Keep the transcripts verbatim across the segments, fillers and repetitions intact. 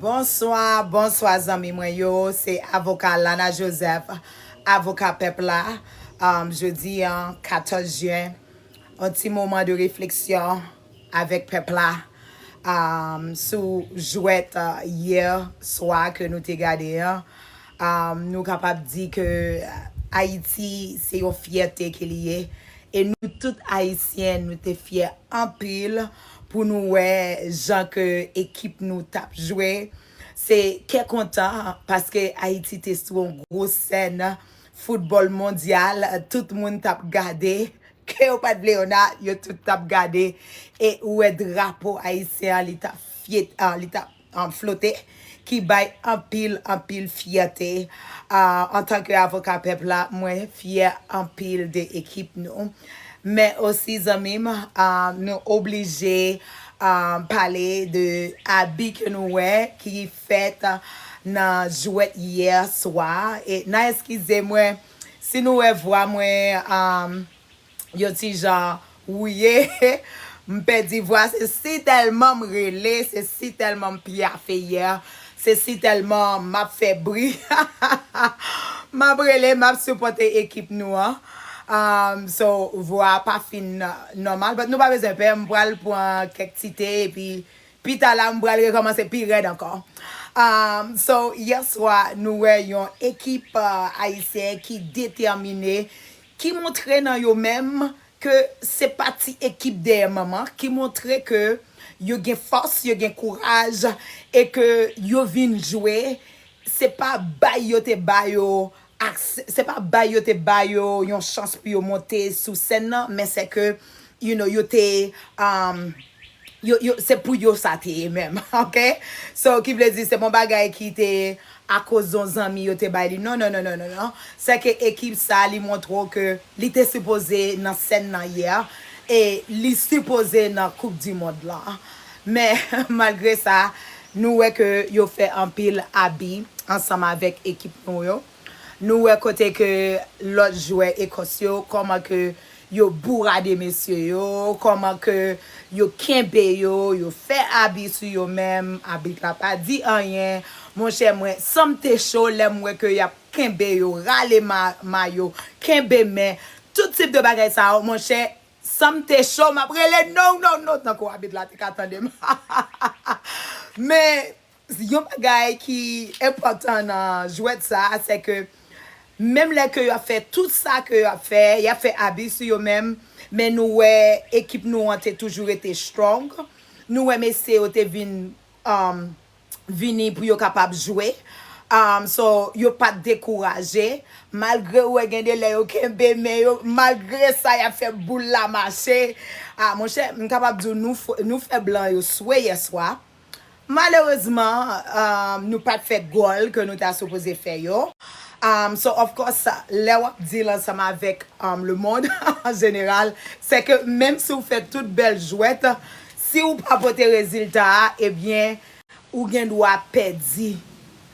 Bonswa, bonswa zanmi mwen yo, se avoka Lana Joseph, avoka pèp la. Um, jodi an, katòz jen, yon ti moman de refleksyon avèk pèp la, um, sou jwèt, uh, yè swa ke nou te gade an. Um, nou kapab di ke Ayiti se yon fyète ke li ye. E nou tout Ayisyen, nou te fyè anpil pou nou wè jan ke ekip nou t ap jwe. Se kè kontan, paske Ayiti te sou yon gwo sèn foutbòl mondyal, tout moun t ap gade. Ke yo pa t vle yo nan, yo tout t ap gade. E ou wè drapo ayisyen an, li t ap fyèt, ah, li t ap, um, flote, ki bay anpil, anpil fyète. Ah, antanke avoka pèp la, mwen fyè anpil de ekip nou. Men osi, zanmi m, ah, nou oblije, ah, pale de abi ke nou wè ki fèt nan jwèt yè swa. E n a eskize mwen si nou wè vwa mwen, ah, yon ti jan wouye. M pèdi vwa, se si tèlman m rele, se si tèlman m pyafe yè, se si tèlman m ap fè bri. M ap rele, m ap sipòte ekip nou an. Um, so, vwa a pa fin nòmal, but nou pa bezwen pè, m pral pran kèk ti te, epi pita la, m pral rekòmanse pi rèd ankò. Um, so, yè swa, nou wè yon ekip, uh, ayisyen ki detèmine, ki montre nan yo menm ke se pa ti ekip dèyè manman, ki montre ke yo gen fòs, yo gen kouraj, e ke yo vin jwe. Se pa bay yo te ba yo akse, se pa bay yo te ba yo yon chans pou yo monte sou sèn nan, men se ke, you know, yo te, um, yo, yo, se pou yo sa te ye menm, ok? So, ki vle di, se pa yon bagay ki te akoz yon zanmi yo te bay li. Non, non, non, non, non, non. Se ke ekip sa, li montre w ke li te sipoze nan sèn nan yè, e li sipoze nan Koup di Mond lan. Men, malgre sa, nou wè ke yo fè anpil abi ansanm avèk ekip nou yo. Nou wè kote ke lòt jwè Ekòs yo, kòman ke yo bourade mesye yo, kòman ke yo kenbe yo, yo fè abi sou yo menm, abit la pa di anyen. Monchè, mwen, san m te cho, lè m wè ke y ap kenbe yo, rale ma-, mayo, kenbe men, tout tip de bagay sa yo, monchè, san m te cho, m ap rele, "No, no, no," tankou abit la te ka tande m. Men, yon bagay ki enpòtan nan jwèt sa a, se ke menm lè ke y ap fè tout sa ke y ap fè, y ap fè abi sou yo menm, men nou wè ekip nou an te toujou rete strong. Nou wè mesye yo te vin, um, vini pou yo kapab jwe. Um, so, yo pa t dekouraje. Malgre ou wè gen de lè yo kenbe men yo, malgre sa, y ap fè boul la mache. Ah, monchè, m kapab di w, nou f-, nou fè blan yo swe yè swa. Malerezman, um, nou pa t fè gòl ke nou ta sipoze fè yo. Um, so, of course, lè w ap deal ansanm avèk, um, lemonn an jeneral, se ke menm si w fè tout bèl jwèt, si w pa pote rezilta a, ebyen, ou gen dwa pèdi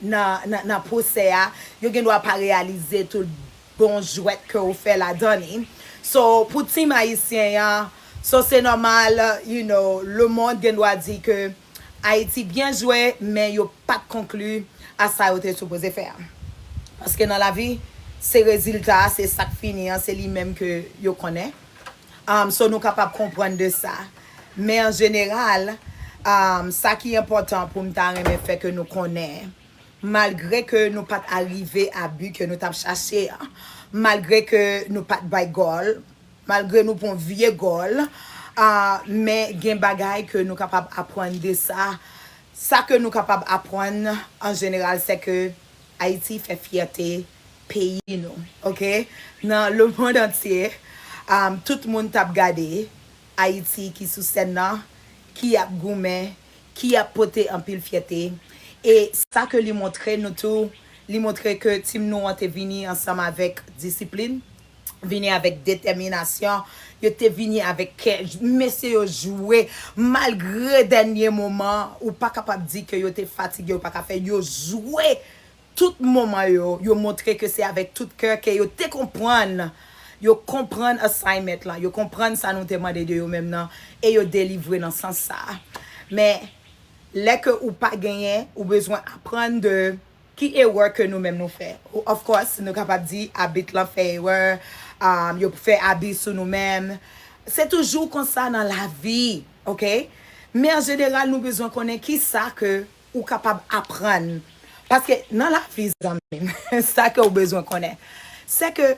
nan, nan, nan pwosè a. Yo gen dwa pa reyalize tout bon jwèt ke w fè ladan li. So, pou team ayisyen an, so se nòmal, you know, lemonn gen dwa di ke Ayiti byen jwe, men yo pa t konkli a sa yo te sipoze fè a. Paske nan lavi, se rezilta a, se sa k fini an, se li menm ke yo konnen. Um, so nou kapab konprann de sa. Men an jeneral, um, sa ki enpòtan pou m ta renmen fè ke nou konnen, malgre ke nou pa t arive a bi ke nou t ap chache an, malgre ke nou pa t bay gòl, malgre nou pran vye gòl, ah, men gen bagay ke nou kapab aprann de sa. Sa ke nou kapab aprann an jeneral, se ke Ayiti fè fyète peyi nou, ok? Nan lemonn antye, um, tout moun t ap gade Ayiti ki sou sèn nan, ki ap goumen, ki ap pote anpil fyète. E sa ke li montre nou tou, li montre ke team nou an te vini ansanm avèk disiplin, vini avèk detèminasyon, yo te vini avèk kè. Mesye yo jwe, malgre dènye moman, ou pa kapab di ke yo te fatige, yo pa ka fè, yo jwe tout moman yo, yo montre ke se avèk tout kè ke yo te konprann, yo konprann assignment lan, yo konprann sa nou te mande de yo menm nan, e yo delivre nan sans sa. Men, Lè ke ou pa genyen, ou bezwen aprann de ki erè ke nou menm nou fè. Of course, nou kapab di abit lan fè erè, um, yo fè abi sou nou menm. Se toujou konsa nan lavi, ok? Men an jeneral, nou bezwen konnen ki sa ke ou kapab aprann. Paske nan lavi, zanmi m, sa ke ou bezwen konnen, se ke,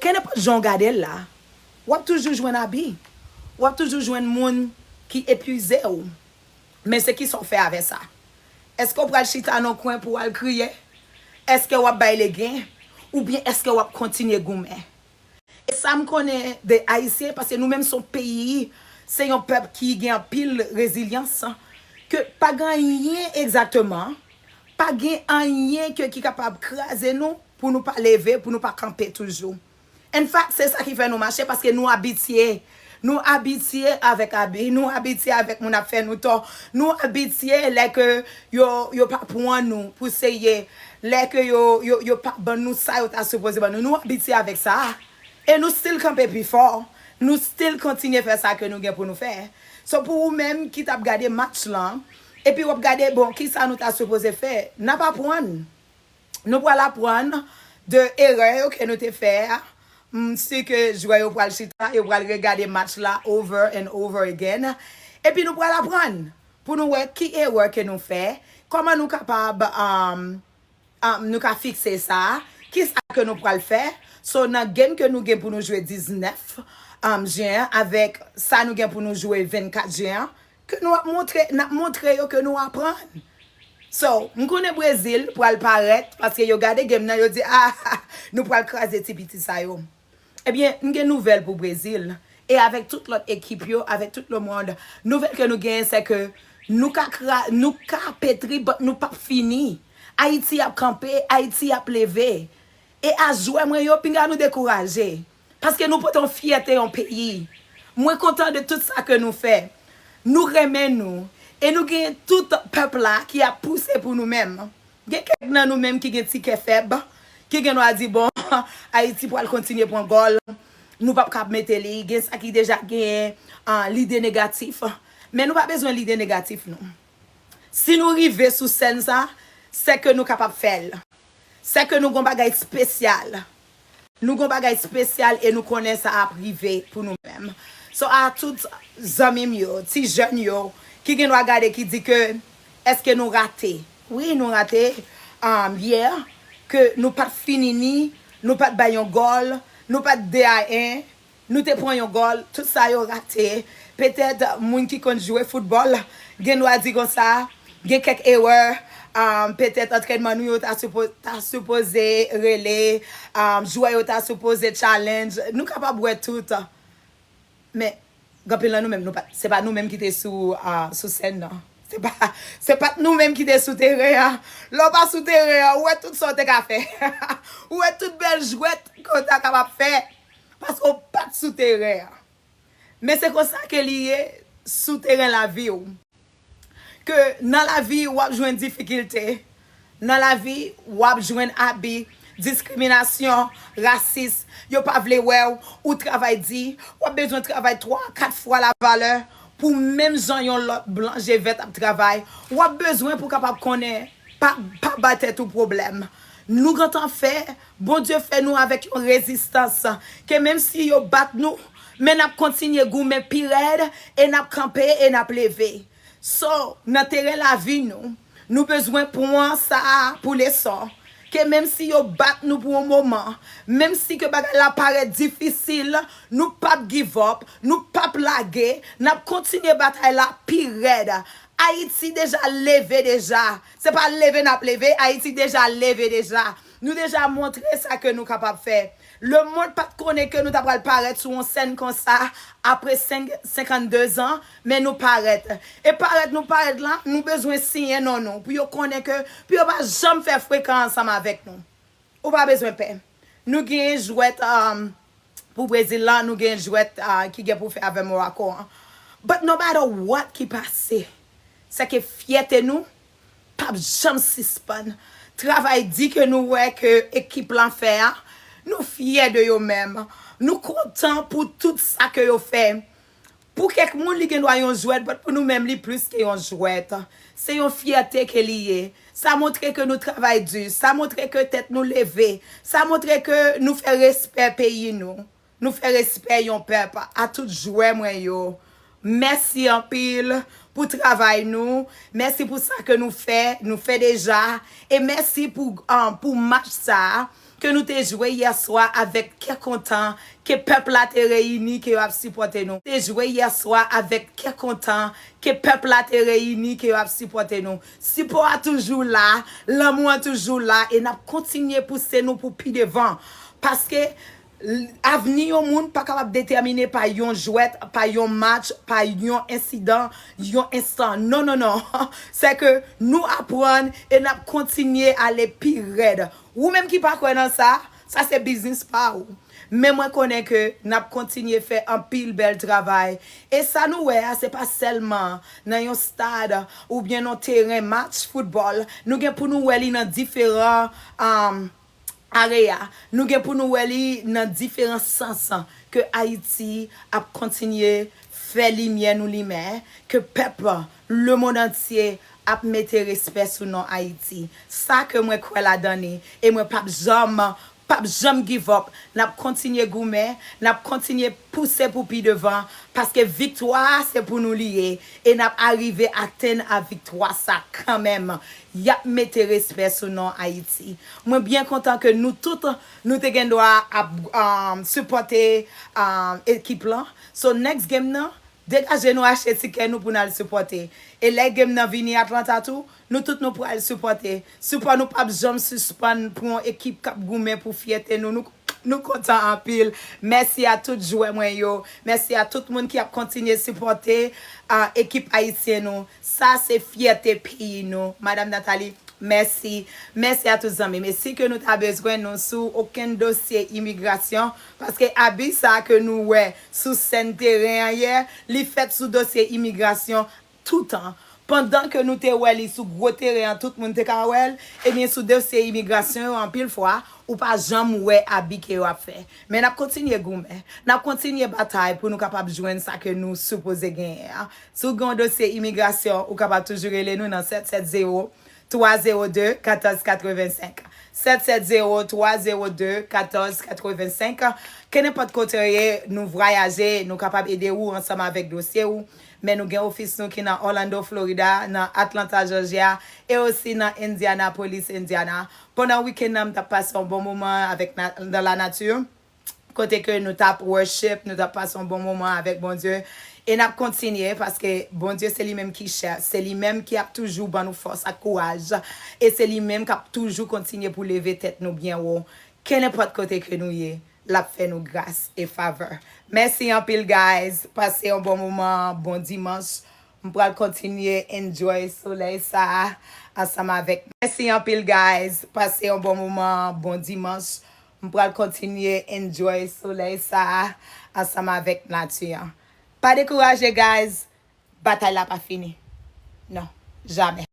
kenenpòt jan w gade l la, w ap toujou jwenn abi. W ap toujou jwenn moun ki epuize w. Men se kisa w fè avè sa? Èske w pral chita nan kwen pou w al kriye? Èske w ap bay legen? Oubyen èske w ap kontinye goumen? E sa m konnen de Ayisyen, paske nou menm se yon peyi, se yon pèp ki gen anpil rezilyans, ke pa gen anyen egzakteman, pa gen anyen ke ki kapab kraze nou pou nou pa leve, pou nou pa kanpe toujou. In fact, se sa ki fè nou mache, paske nou abitye. Nou abitye avèk abi, nou abitye avèk moun ap fè nou tò, nou abitye lè ke yo, yo pa pran nou pou serye, lè ke yo, yo, yo pa ban nou sa yo ta sipoze ban nou. Nou abitye avèk sa. E nou still kanpe pi fò. Nou still kontinye fè sa ke nou gen pou nou fè. So, pou ou menm ki t ap gade match lan, epi w ap gade, bon, ki sa nou ta sipoze fè? N ap aprann. Nou pral aprann de erè yo ke nou te fè a. M si ke jwè yo pral chita, yo pral regade match la over and over again. Epi nou pral aprann pou nou wè ki erè ke nou fè, kòman nou kapab, um, um, nou ka fikse sa, ki sa ke nou pral fè. So, nan game ke nou gen pou nou jwe diznèf, um, jen an, avèk sa nou gen pou nou jwe vennkat jen an, ke nou ap montre, n ap montre yo ke nou aprann. So, m konnen Brezil pral parèt, paske yo gade game nan, yo di, ah, nou pral kraze ti pitit sa yo. Ebyen, m gen nouvèl pou Brezil. E avèk tout lòt ekip yo, avèk tout lemonn, nouvèl ke nou genyen, se ke nou ka kra-, nou ka petri, but nou p ap fini. Ayiti ap kanpe, Ayiti ap leve. E a jwè mwen yo, pinga nou dekouraje. Paske nou pote yon fyète yon peyi. Mwen kontan de tout sa ke nou fè. Nou renmen nou. E nou gen tout pèp la ki ap pouse pou nou menm. Gen kèk nan nou menm ki gen ti kè fèb, ki gen dwa di, bon, Ayiti pral kontinye pran gòl. Nou p ap kab mete li. Gen sa ki deja gen, ah, lide negatif. Men nou pa bezwen lide negatif, non. Si nou rive sou sèn sa, se ke nou kapab fè l. Se ke nou gon bagay espesyal. Nou gon bagay espesyal e nou konnen sa ap rive pou nou menm. So, a tout zanmi m yo, ti jèn yo, ki gen dwa gade, ki di ke, èske nou rate? Wi, nou rate, um, yè, ke nou pa t fini ni, nou pa t bay yon gòl, nou pa t de a en, nou te pran yon gòl, tout sa yo rate. Petèt moun ki konn jwe foutbòl gen dwa di konsa, gen kèk erè, um, petèt antrènman nou yo ta sipo-, ta sipoze rele, um, jwè yo ta sipoze challenge. Nou kapab wè tout. Men, gen anpil nan nou menm, nou pa, se pa nou menm ki te sou, ah, sou sèn nan. Se pa, se pa t nou menm ki te sou teren an. Lè w pa sou teren an, ou wè tout sa w te ka fè. Ou wè tout bèl jwèt ke w ta kapab fè. Paske w pa t sou teren an. Men se konsa ke li ye sou teren lavi w. Ke nan lavi, w ap jwenn difikilte. Nan lavi, w ap jwenn abi, diskriminasyon, rasis. Yo pa vle wè w, ou travay di, w ap bezwen travay twa, kat fwa lavalè pou menm jan yon lòt blan je vèt ap travay. W ap bezwen pou w kapab konnen, pa, pa ba tèt ou pwoblèm. Nou gentan fè, Bondye fè nou avèk yon rezistans, ke menm si yo bat nou, men n ap kontinye goumen pi rèd, e n ap kanpe, e n ap leve. So, nan teren lavi nou, nou bezwen pran sa a pou leson. Ke menm si yo bat nou pou yon moman, menm si ke bagay la parèt difisil, nou p ap give up, nou p ap lage, n ap kontinye batay la pi rèd. Ayiti deja leve deja. Se pa leve n ap leve, Ayiti deja leve deja. Nou deja montre sa ke nou kapab fè. Lemonn pa t konnen ke nou ta pral parèt sou yon sèn konsa apre senk, senkannde zan, men nou parèt. E parèt nou parèt la, nou bezwen siyen non nou, pou yo konnen ke, pou yo pa janm fè frekan ansanm avèk nou. Ou pa bezwen pè. Nou gen jwèt, um, pou Brezil la, nou gen jwèt, ah, ki gen pou fè avè Morocco an. But no matter what ki pase, se ke fyète nou p ap janm sispann. Travay di ke nou wè ke ekip lan fè a, nou fyè de yo menm. Nou kontan pou tout sa ke yo fè. Pou kèk moun, li gen dwa yon jwèt, but pou nou menm, li plis ke yon jwèt. Se yon fyète ke li ye. Sa montre ke nou travay di. Sa montre ke tèt nou leve. Sa montre ke nou fè respè peyi nou. Nou fè respè yon pèp. A tout jwè mwen yo, mèsi anpil pou travay nou. Mèsi pou sa ke nou fè, nou fè deja. E mèsi pou, ah, pou match sa a ke nou te jwe yè swa avèk kè kontan, ke pèp la te reyini, ke yo ap sipòte nou. Te jwe yè swa avèk kè kontan, ke pèp la te reyini, ke yo ap sipòte nou. Sipò a toujou la, lanmou an toujou la, e n ap kontinye pouse nou pou pi devan. Paske l-, avni yon moun pa kapab detèmine pa yon jwèt, pa yon match, pa yon ensidan, yon enstan. Non, non, non. Se ke nou aprann e n ap kontinye ale pi rèd. Ou menm ki pa kwè nan sa, sa se biznis pa ou. Men mwen konnen ke n ap kontinye fè anpil bèl travay. E sa nou wè a, se pa sèlman nan yon stad oubyen nan teren match foutbòl. Nou gen pou nou wè li nan diferan, um, area. Nou gen pou nou wè li nan diferan sans ke Ayiti ap kontinye fè limyè nou limen, ke pèp lemonn antye ap mete respè sou non Ayiti. Sa ke mwen kwè ladan li, e mwen p ap janm, p ap janm give up. N ap kontinye goumen, n ap kontinye pouse pou pi devan, paske viktwa a se pou nou li ye, e n ap arive atenn a viktwa sa kanmenm. Y ap mete respè sou non Ayiti. Mwen byen kontan ke nou tout, nou te gen dwa ap, um, sipòte, um, ekip lan. So, next game nan, degaje nou achte tikè nou pou n al sipòte. E lè game nan vini Atlanta tou, nou tout nou pral sipòte. Sipò nou p ap janm sispann pou yon ekip k ap goumen pou fyète nou. Nou, nou kontan anpil. Mèsi a tout jwè mwen yo. Mèsi a tout moun ki ap kontinye sipòte, ah, ekip ayisyen nou. Sa se fyète peyi nou. Madam Nathalie, mèsi. Mèsi a tout zanmi m. E si ke nou ta bezwen nou sou okenn dosye imigrasyon, paske abi sa ke nou wè sou sèn teren an yè, li fèt sou dosye imigrasyon toutan. Pandan ke nou te wè li sou gwo teren an, tout moun te ka wè l, ebyen, sou dosye imigrasyon yo, anpil fwa, ou pa janm wè abi ke yo ap fè. Men n ap kontinye goumen. N ap kontinye batay pou nou kapab jwenn sa ke nou sipoze genyen an. Si w gen yon dosye imigrasyon, ou kapab toujou rele nou nan sèt sèt zewo, twa zewo de, katòz katrevensenk. Sèt sèt zewo, twa zewo de, katòz katrevensenk. Kenenpòt kote w ye, nou vwayaje, nou kapab ede w ansanm avèk dosye w. Men nou gen ofis nou ki nan Orlando, Florida, nan Atlanta, Georgia, e osi nan Indianapolis, Indiana. Pandan wikenn nan, m t ap pase yon bon moman avèk na-, dans la nature. Kote ke nou t ap worship, nou t ap pase yon bon moman avèk Bondye. E n ap kontinye, paske Bondye se li menm ki chèf, se li menm ki ap toujou ban nou fòs ak kouraj. E se li menm k ap toujou kontinye pou leve tèt nou byen wo. Kenenpòt kote ke nou ye, l ap fè nou gras e favè. Mèsi anpil, guys. Pase yon bon moman, bon dimanch. M pral kontinye enjoy solèy sa a ansanm avèk. Mèsi anpil, guys. Pase yon bon moman, bon dimanch. M pral kontinye enjoy solèy sa a ansanm avèk nati an. Pa dekouraje, guys. Batay la pa fini. Non, jamè.